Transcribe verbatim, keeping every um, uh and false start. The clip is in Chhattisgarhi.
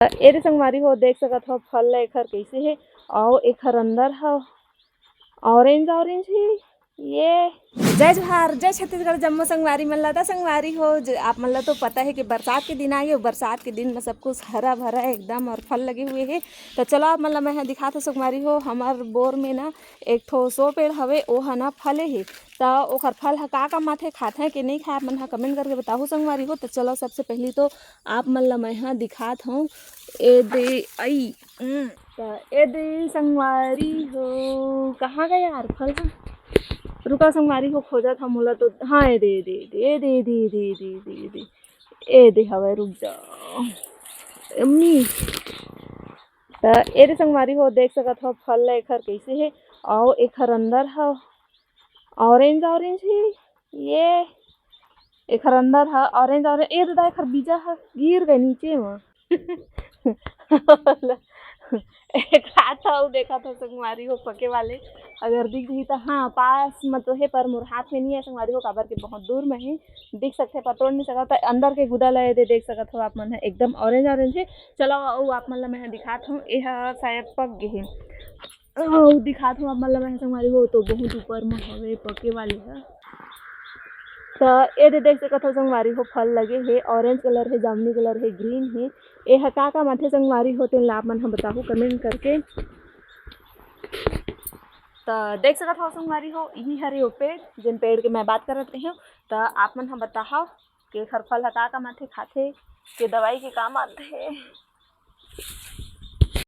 ए दे संगवारी हो, देख सकत हो फल ला एखर कइसे हे, अउ एखर अंदर ह ऑरेंज ऑरेंज हे। ये जय जोहार, जय छत्तीसगढ़ जम्मो संगवारी मन ला। त संगवारी हो, ज-, आप मन ला तो पता हे कि बरसात के दिन आ गे, बरसात के दिन में सब कुछ हरा भरा एकदम अउ फल लगे हुए हे। त चलो आप मन ला मैं ह दिखात हो संगवारी हो, हमर बोर में ना एक ठो सो पेड़ हवे, ओ ह ना फले हे। त ओखर फल ह का काम आथे, खाथे कि नहीं खाए, आप मन ह कमेंट करके बताहू संगवारी हो। त चलो सबसे पहली तो आप मन ला मैं ह दिखात हूँ। ए दे आई, हम्म, त ए दे संगवारी हो, कहाँ गए यार फल ह? रुका संगवारी हो, खोजत हूँ मोला तो। हाँ, ए दे, ए दे, ए दे, ए दे, ए दे, ए दे, ए दे, ए दे, ए दे हवय, रुक जा अम्मी। त ए दे संगवारी हो, देख सकत हो फल ला एखर कइसे हे, अउ एखर अंदर ह ऑरेंज ऑरेंज हे। ये एखर अंदर ह ऑरेंज ऑरेंज। ए ददा, एखर बीजा ह गिर गए नीचे म। एक हाथ अउ देखत हो संगवारी हो पके वाले, अगर दिख जही त। हाँ, पास म तो हे, पर मोर हाथ में नहीं है संगवारी हो, काबर के बहुत दूर में हे, दिख सकथे पर तोड़ नहीं सकत। त अंदर के गुदा ला ए दे देख सकत हो आप मन ह, एकदम ऑरेंज ऑरेंज हे। चलो अउ आप मन ला मैं ह दिखात हूँ, ए ह शायद पक गे हे। अउ दिखात हूँ आप मन ला मैं ह संगवारी हो, तो बहुत ऊपर म हवे पके वाले ह। त ए दे देख सकत हो संगवारी हो, फल लगे हे, ऑरेंज कलर हे, जामुनी कलर हे, ग्रीन हे। ए ह का काम आथे संगवारी हो, तेन ला आप मन ह बताहू कमेंट करके। त देख सकत हो संगवारी हो, इही हरे ओ पेड़, जेन पेड़ के मैं बात करत रहे हूँ। त आप मन ह बताहव कि एखर फल ह का काम आथे, खाथे के दवाई के काम आथे।